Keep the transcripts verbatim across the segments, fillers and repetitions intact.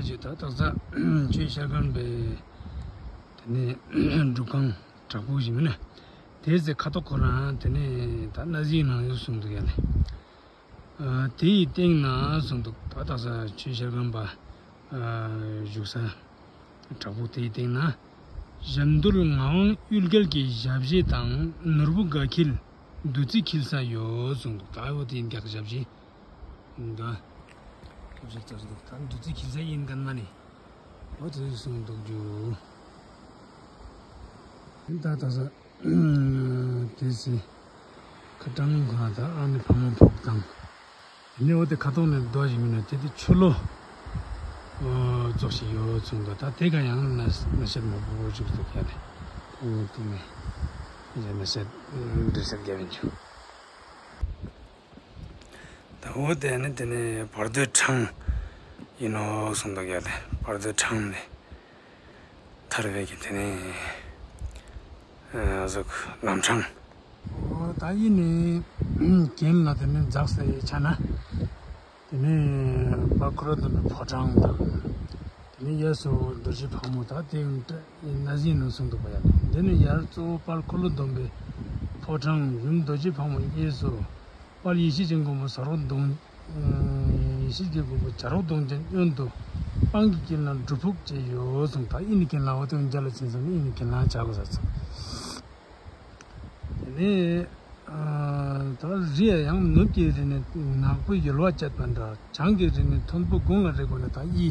ཅེས། ད་དག་ས་ཆོས་ཤར་ཁང་པའི་དེ་ནས་སྒྲུབ་ཁང་བྲག་ཕུག་ཞིག་མིན་ན། དེའི་ཚེ་ཁ་ཐོག་ཁོ་རང་དེ་ནས་ད་གནའ་རྫས་ནང་ཡོད་གསུངས་འདུག་ཡ་ལེ། ཨ། དེའི་སྟེང་ན་གསུངས་འདུག་ད་དག་ས་ཆོས་ཤར་ཁང་པ་ཨ་བཞུགས་ས་བྲག་ཕུག་དེའི་སྟེང་ན། ཞབས་རྡོལ་ངག་དབང་གཡུལ་རྒྱལ་གྱི་ཞབས་རྗེས་དང་ནོར་བུ་དགའ་འཁྱིལ་བདུད་རྩི་འཁྱིལ་ས་ཡོད་གསུངས་འདུག་ད་འོ་དེ་ཡིན་རྒྱག་ཞབས་རྗེས། འདི་སྐབས་སུ་ལྟར་འདུག་ད་བདུད་རྩི་འཁྱིལ་ས་ཡིན་མཁན་མ་ནི། འོ་དེ་གསུངས་འདུག་རྒྱུ། ད་དག་ས་དེ་སི་ཁ་གྲང་ཁ་ད་ཨ་ནི་ཕ་མ་ཕོག་དང་། དེ་ནས་འོ་དེ་ཁ་ཐོག་ནས་རྡོ་ཞིག་མིན་ན་དེ་དེ་ཆུ་ལོ་ཙོག་ཞིག་ཡོད་གསུངས་འདུག་ད་དེ་ག་ཡང་ན་ན་ཤད་མང་པོ་བཞུགས་འདུག་ཡ་ལེ། འོ་དེ་ནས་ཡ་ན་ཤད་འདྲི་ཤད་རྒྱབ་ཡིན་ཆུ། ད་འོ་དེ་ནི་དེ་ནི་བར་དོའི་འཕྲང་ཡིན་ནོ་གསུངས་འདུག་ཡ་ལེ། བར་དོའི་འཕྲང་ནི་ཐར་པའི་གི་དེ་ནི་ཨ་ཟུག་ལམ་འཕྲང་། འོ་ད་ཡིན་ནི་རྒན་ལ་དེ་ནི་འཛག་ས་ཡི་ཆ་ན། དེ་ནས་དཔལ་འཁོར་ལོ་སྡོམ་པའི་ཕོ་བྲང་དང་། དེ་ནས་གཡས་སུ་རྡོ་རྗེ་ཕག་མོ་དང་དེ་ཡང་ན་གཞོན་ནུ་གསུངས་འདུག་པ་ཡ། དེ་ནས་ཡར་གཙོ་བོ་དཔལ་འཁོར་ལོ་སྡོམ་པའི་ཕོ་བྲང་ཡུམ་རྡོ་རྗེ་ཕག་མོ་གཡས་སུ། དཔལ་ཡེ་ཤེས་ཀྱི་མགོན་པོ་བྱ་རོག་གདོང་། ཡེ་ཤེས་ཀྱི་མགོན་པོ་བྱ་རོག་གདོང་ཅན་གཡོན་དུ། སྤང་གི་དཀྱིལ་ན་སྒྲུབ་ཕུག་བཅས་ཡོད་གསུངས། ད་ཨི་ནི་དཀྱིལ་ན་འོ་དེ་རྒྱ་ལ་ཕྱིན་སོང་ནི་ཨི་ནི་དཀྱིལ་ན་བྱ་དགོས་ས་ཚོ། དེ་ནས་ཨ་ད་རི་ཡང་ནུབ་ཀྱི་རི་ནི་ནག་པོའི་ཡོལ་བ་བཅད་པ་འདྲ། བྱང་གི་རི་ནི་མཐོན་པོ་དགུང་ལ་རེག་པ་འདྲ། ད་ཡི་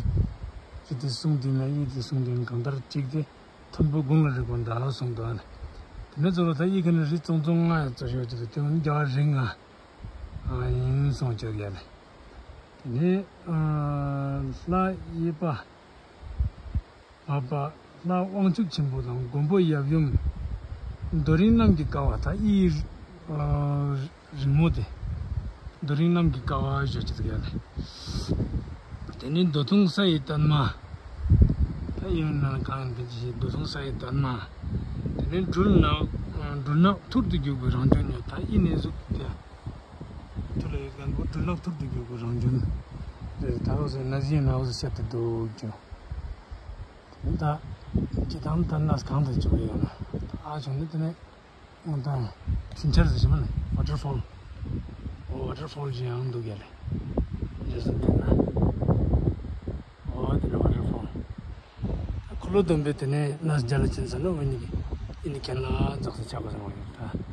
རི་དེ་གསུང་དེ་ན་ཡི་དེ་གསུང་དེ་ན་གང་ལྟར་གཅིག་དེ་མཐོན་པོ་དགུང་ལ་རེག་པ་འདྲ་གསུངས་འདུག་དེ་ནས་གཙོ་བོ་ད་ཡི་ག་ནི་རི་ཙོང་ཙོང་ལྔ་ཡང་གཙོ་ཤོག་ཅིག་དེ་ནི་རྒྱ་བ་རི་ལྔ་ཡིན་གསུངས་ཅིག་ཡ་ལེ། དེ་ནས་ལྷ་གཡས་པ། མ་པ་ལྷ་དབང་ཕྱུག་ཆེན་པོ་དང་མགོན་པོ་ཡབ་ཡུམ། རྡོ་རིང་གནམ་གྱི་ཀ་བ་ད་ཨི་རིང་མོ་དེ། རྡོ་རིང་གནམ་གྱི་ཀ་བ་ཞོ་ཅི་ཟིག་ཡ་ལེ། དེ་ནས་རྡོ་ཐུང་ས་ཡི་སྟན་མ། ད་ཡིན་ན་གང་ཡིན་དེ་ཅི་རྡོ་ཐུང་ས་ཡི་སྟན་མ། དེ་ནས་སྦྲུལ་ནག་སྦྲུལ་ནག་ཐུར་དུ་རྒྱུག་པའི་རང་བྱོན་ཡོད་ད་ཨི་ནས་གཟུགས་དེ། ཐུར་ལ་ཡོད་མཁན་པོ་སྦྲུལ་ནག་ཐུར་དུ་རྒྱུག་པའི་རང་བྱོན། དེ་ད་རོགས་ཟེར་ན་གཞན་ན་འོ་ཟེར་བཤད་དེ་འདུག་ཅོ། ད་ཅི་དང་ད་ན་གང་དུ་བྱུང་ཡོད་ན། ད་ཨ་བྱུང་ནི་དེ་ནས་ད་ཕྱིན་ཆར་ཟེར་ཞིག་མ་ནི་ཝ་ཊར་ཕོལ། འོ་ཝ་ཊར་ཕོལ་ཞིག་ཡང་འདུག་ཡ་ལེ། རྗེས་སུ་འདུག་ན། འོ་དེ་ནས་ཝ་ཊར་ཕོལ། ད་འཁོར་ལོ་སྡོམ་པའི་དེ་ནས་ན་རྒྱ་ལ་ཕྱིན་ས་ནི་འོ་ནི་གི་ཨི་ནི་ཁྱེད་ལ་འཛག་ས་ཆགས་པ་ཟེར་བ་ཡོད་ད།